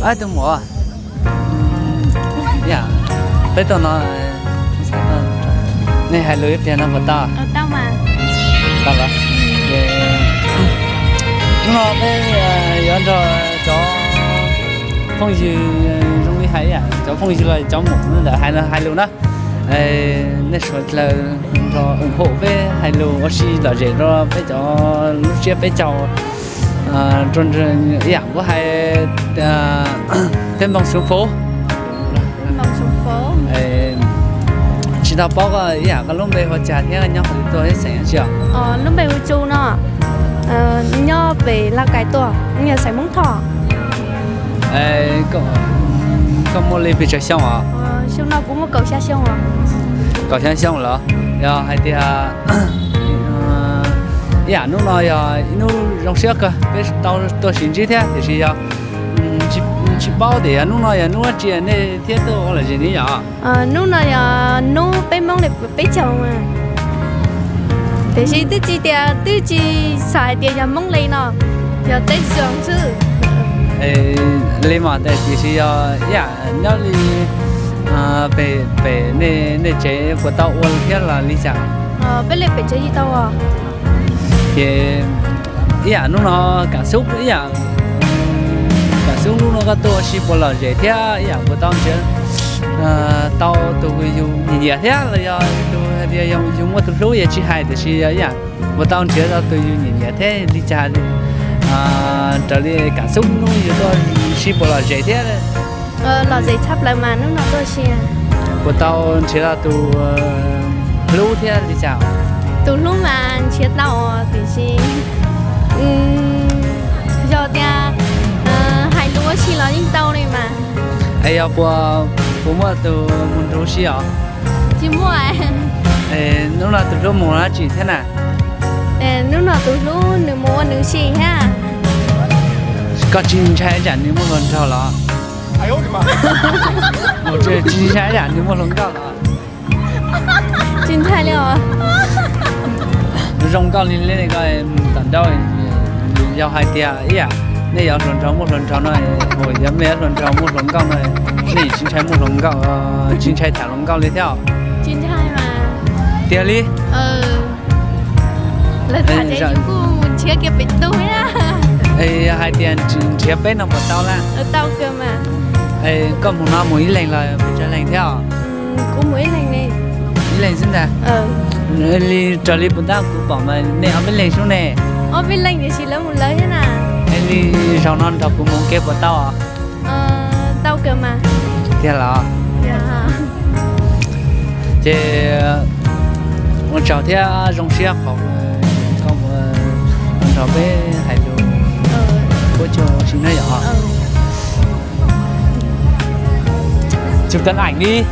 Tus muam, peb tuaj no, nej hais lus ib pliag no puas tau? Tau los? Hnub no peb yuav nrog cov phooj ywg, zoo li hais cov phooj ywg los cov muam ntawm hais lus na. Nej sawv daws nrog ủng hộ peb hais lus ua si lom zem rau peb cov lub tsiab peb caug. Ib yam kuv hais, peb npoo xov fo. Tsis tau paub koj ib yam koj lub npe hu cas thiab nyob qhov twg tuaj ib xeem tsi os? Lub npe hu Tsu no, nyob pem Laj Kais tuaj, yog xeem Hmoob Thoj. Koj muaj li pes tsawg xyoo os? Xyoo no kuv muaj kaum xya xyoo os. Kaum xya xyoo los? Yog hais tias ib yam hnub no yog ib hnub zoo siab kawg peb tau tuaj sib ntsib thiab, tiam sis yog tsis paub tias yog hnub no yog hnub dab tsi nej thiaj tuaj ua lom zem li yom? Hnub no yog hnub peb Hmoob li peb caug mas, tiam sis twb tsis tias twb tsis xav hais tias yog Hmoob li no, yog teb zoo xwb. Li mas tiam sis yog ib yam nyob li pem nej tsev puas tau ua thiab los li cas? Peb li pem tsev tsis tau os. Ces ib yam hnub no kam xub ib yam, kam xub hnub no koj tuaj ua si puas lom zem thiab ib yam puas tau nrhiav tau tus yus nyiam nyiam thiab los yog tus hais tias yog yus muaj tus hlub yog tsis hais tiam sis yog ib yam puas tau nrhiav tau tus yus nyiam nyiam thiab li cas? Raws li kam xub hnub yus tuaj ua si puas lom zem thiab? Lom zem tshaj plaws mas hnub no tuaj ua si. Puas tau nrhiav tau tus hlub thiab li cas? Tus hlub mas nrhiav tau tiam sis yog tias hais lus ua si los yeej tau li mas. Es yog puas, puas muaj tus mus nrug si os? Tsis muaj. Hnub no tus hlub mus dab tsi thiab na? Hnub no tus hlub nws mus ua nws si thiab. Koj tsis ntshai tsam nws muaj hluas nraug los? Tsis ntshai tsam nws muaj hluas nkauj los? Tsis ntshai li os. Zoo nkauj li li ko, tom ntej yog hais tias ib yam nej yuav hluas nraug muaj hluas nraug no, yog mej yuav hluas nraug muaj hluas nkauj no, nej tsis ntshai muaj hluas nkauj, tsis ntshai tham hluas nkauj li thiab? Tsis ntshai mas. Tiag li? Lawv tham ces yus kuj mus nrhiav kiag pem tug thiab. Hais tias nrhiav peb no puas tau lawm? Tau kawg mas. Koj mus no mus ib leeg los pes tsawg leeg thiab? Kuv mus ib leeg ne. Ib leeg xwb ntag. Li raws li puas tab kuv pom mas nej ob peb leeg xwb ne. Ob peb leeg tiam sis lawv mus lawv thiab na. Li zaum no nrog kuv mus ke puas tau? Tau kawg mas. Tiag los? Ces ua tsaug thiab zoo siab qhov koj nrog peb hais lus, puab tsuag si na yom. Chụp tấm ảnh đi.